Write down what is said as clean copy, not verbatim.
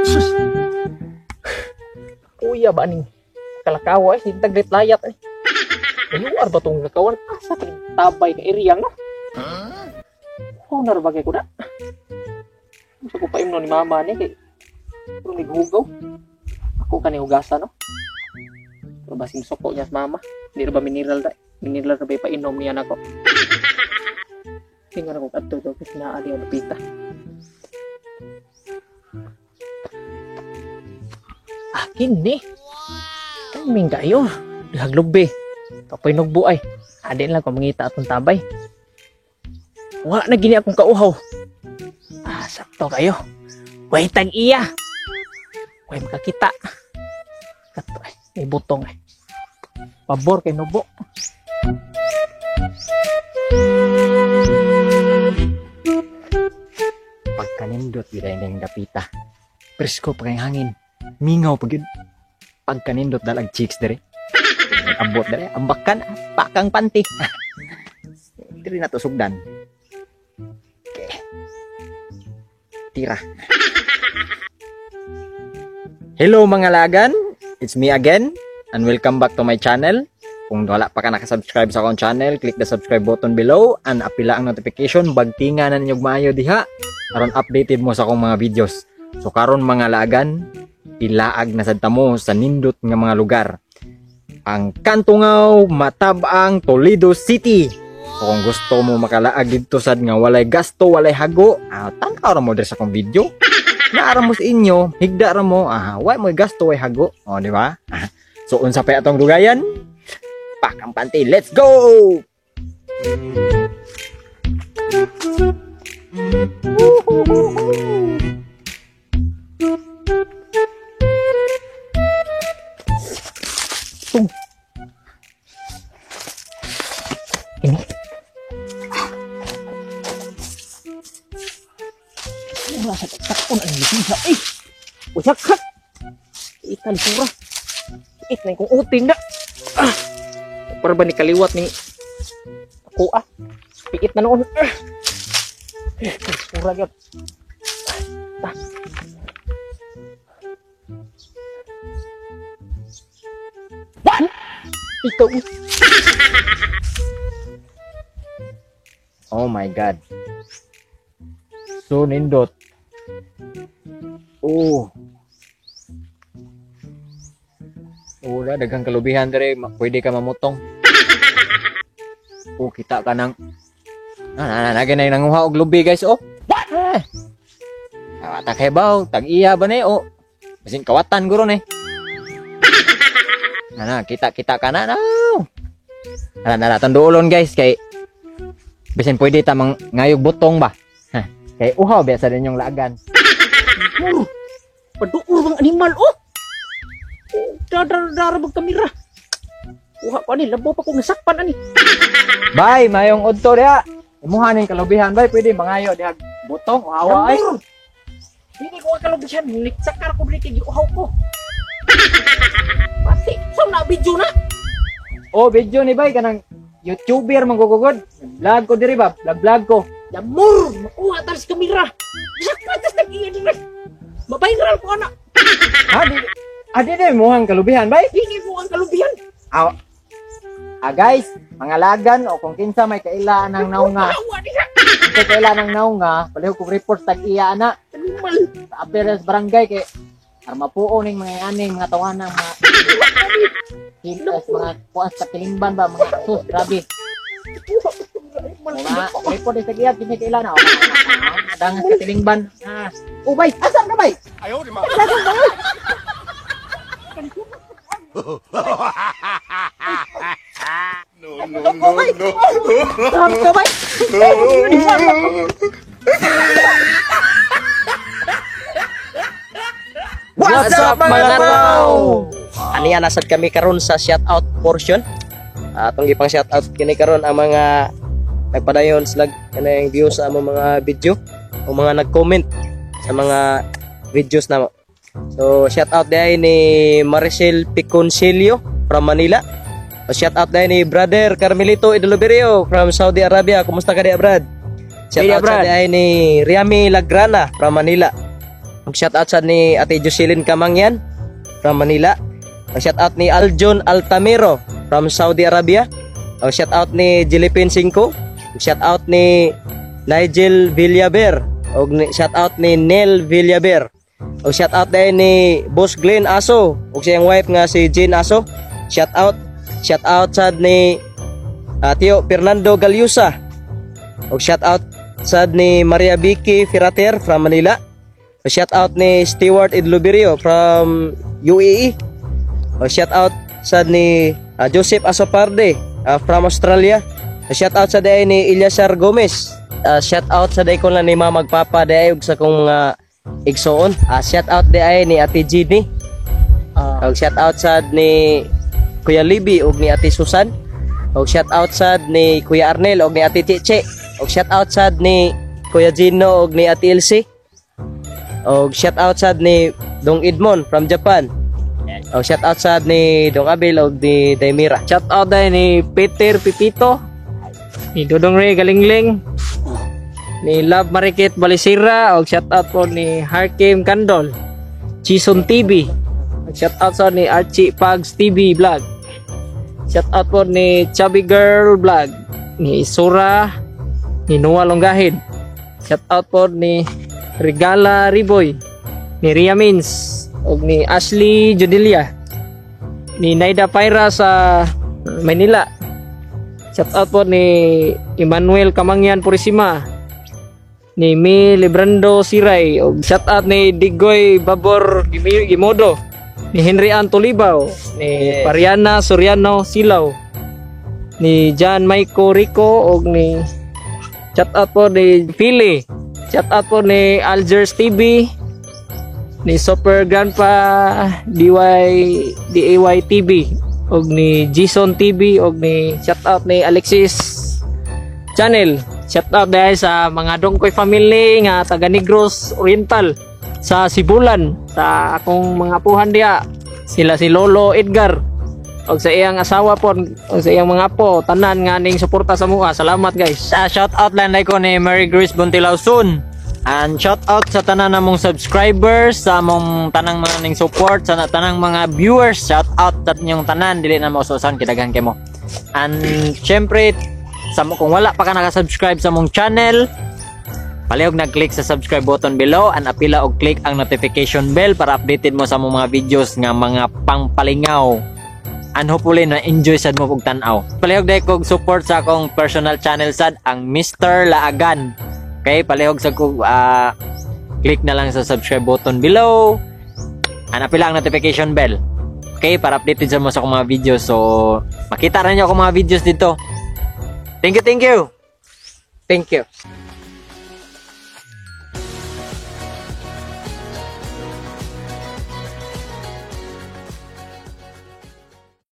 Sus. Kuya ba ning kalakawa eh, hintag layat eh. Ayuar ba tong lakawan? Asa tong tabay na area no? Oh, narabagay ko na. Gusto ko pa imno ni mama ni kay puro nighugaw. Ako kani hugasan no. Pero basing soko niya sa mama. Hindi ra ba mineral da? Mineral ra ba ipainom niya nako? Tingnan ako kadto to kasi naa diya lupita. Akin ni. Timing kayo. Dihag lubi. Kapoy nugbo ay. Adin lang kung mangita atong tabay. Wa na gini akong kauhaw. Ah, sakto kayo. Way tag iya. Way makakita. Kato ay, may butong ay. Pabor kay nubo. Pagkanindot gyud ay ning dapita. Presko pa kay hangin. Mingaw pa gyud. Pagkanindot dalag chicks dere. Abot dere, ambakan pakang panty. Diri na to sugdan. Okay. Tira. Hello mga lagan, it's me again and welcome back to my channel. Kung wala pa ka nakasubscribe sa akong channel, click the subscribe button below and apila ang notification bagtinga na ninyo maayo diha aron updated mo sa akong mga videos. So karon mga laagan, ilaag na sad ta mo sa nindot nga mga lugar. Ang Kantungaw, Matabang, Toledo City. So kung gusto mo makalaag didto sad nga walay gasto, walay hago, tan-aw ra mo diri sa akong video. Naara mo sa inyo, higda ra mo, way mo gasto, way hago. O, di ba? So unsa pa atong dugayan? Pakang panty, let's go! Ini. Wala sa takon ang lisensya. Eh! Usak ka! Ikan sura. Eh, na kong uting na. Ah! Para ba ni kaliwat ni ako ah. Piit na noon. Ah! Eh, sura gyud. Ah. What? Ikaw. Oh my God. So nindot. Oh. Wala daghang kalubihan dire, pwede ka mamutong. Oh, kita ka nang na na na na nanguha og lubi guys oh. What? Eh. Ah, ta kay baw, tag iya ba ni oh. Basin kawatan guro ni. Na na kita kita ka na na. Na na na tanduolon guys kay bisin pwede ta mang ngayog butong ba. Ha, kay uhaw ba sa inyong laagan. Muro. Paduur bang animal oh. Oh, Dadar-dar bang kamera. Kuha ko ani, labo pa ko nasakpan ani. Bay, mayong udto diha. Imuha ning kalubihan bay, pwede mangayo diha butong uhawa ay. Amor. Hindi ko ang kalubihan, nitsakar ko dili kay giuhaw ko. Pati, sa na video na. Oh, video ni bay kanang YouTuber manggugugod. Vlog ko diri ba? Vlog vlog ko. Yamur, makuha tayo sa kamera. Sakpan tas nag-iya diri. Mabayral ko ana. Ha di ah, di di imuhang kalubihan bay. Hindi ko ang kalubihan. Ah, ah guys, mga lagan o kung kinsa may kaila ng naunga. Awa diha. Kinsa kaila ng naunga, palihog kog report tag iya ana Animal. sa appearance barangay kay armapuo ning mga aning mga tawanang mga hilas mga kuas sa kilimban ba mga sus grabe. Animal. Mga report sa iya kinsa kaila na. Dangas sa kilingban. Ah. Oh bay, asa na bay? No, no, no, no. Grabe ka bay. What's up mga tao? Aniya nasad kami karon sa shout out portion. Atong gipang shout out kini karon ang mga nagpadayon sila kanang views sa among mga video o mga nag-comment sa mga videos namo. So shout out diay ni Maricel Piconcilio from Manila. O shout out din ni Brother Carmelito Idoloberio from Saudi Arabia. Kumusta ka diya, Brad? Shout Hey, out Brad. Sa diay ni Riami Lagrana from Manila. Ug shout out sa ni Ate Jocelyn Kamangyan from Manila. Ug shout out ni Aljon Altamiro from Saudi Arabia. Ug shout out ni Jilipin Cinco. Ug shout out ni Nigel Villaber. Ug shout out ni Nel Villaber. Ug shout out din ni Boss Glenn Aso ug siyang wife nga si Jean Aso. Shout out. Shout out sad ni Tio Fernando Galyusa. Ug shout out sad ni Maria Vicky Ferrater from Manila. Ug shout out ni Stewart Idluberio from UAE. Ug shout out sad ni Joseph Asoparde from Australia. Ug shout out sad ni Eliasar Gomez. Shout out sad ko lang ni Mama magpapa diay ug sa kong mga igsoon. Shout out diay ni Ate Ginny. Ug shout out sad ni Kuya Libby ug ni Ate Susan. Ug shout out sad ni Kuya Arnel ug ni Ate Chiche. Ug shout out sad ni Kuya Gino ug ni Ate Elsie. Ug shout out sad ni Dong Edmond from Japan. Ug shout out sad ni Dong Abel ug ni Daimira. Shout out din ni Peter Pipito, ni Dodong Ray Galingling, ni Love Marikit Balisira, og shout out po ni Harkim Kandol, Chison TV. Og shout out sa ni Archie Pags TV Vlog. Shout out po ni Chubby Girl Vlog, ni Isura, ni Noah Longgahid. Shout out po ni Regala Riboy, ni Ria Mins, og ni Ashley Judelia, ni Naida Paira sa Manila. Shout out po ni Emmanuel Kamangyan Purisima, ni Mi Librando Siray, og shout out ni Digoy Babor Gimodo, ni Henry Ann Tulibaw, ni Pariana Soriano Silaw, ni John Maiko Rico, og ni shout out po ni Pili. Shout out po ni Algers TV, ni Super Grandpa DY DAY TV, og ni Jason TV, og ni shout out ni Alexis Channel. Shout out dahil sa mga Dongkoy family nga taga Negros Oriental sa Sibulan, sa akong mga apuhan diha. Sila si Lolo Edgar og sa iyang asawa po og sa iyang mga apo, tanan nga ning suporta sa mua. Salamat, guys. Shout out lang ko ni Mary Grace Buntilausun. And shout out sa tanan namong subscribers, sa among tanang mga ning support, sa tanang mga viewers, shout out sa inyong tanan, dili na maususan kidaghan kay mo. And syempre, sa kung wala pa ka naka-subscribe sa mong channel, palihog nag-click sa subscribe button below and apila og click ang notification bell para updated mo sa among mga videos nga mga pangpalingaw. And hopefully na enjoy sad mo og tan-aw. Palihog dahil kog support sa akong personal channel sad, ang Mr. Laagan. Okay, palihog sa kog click na lang sa subscribe button below. And apila ang notification bell. Okay, para updated sa mo sa akong mga videos. So, makita rin niyo akong mga videos dito. Thank you, thank you. Thank you.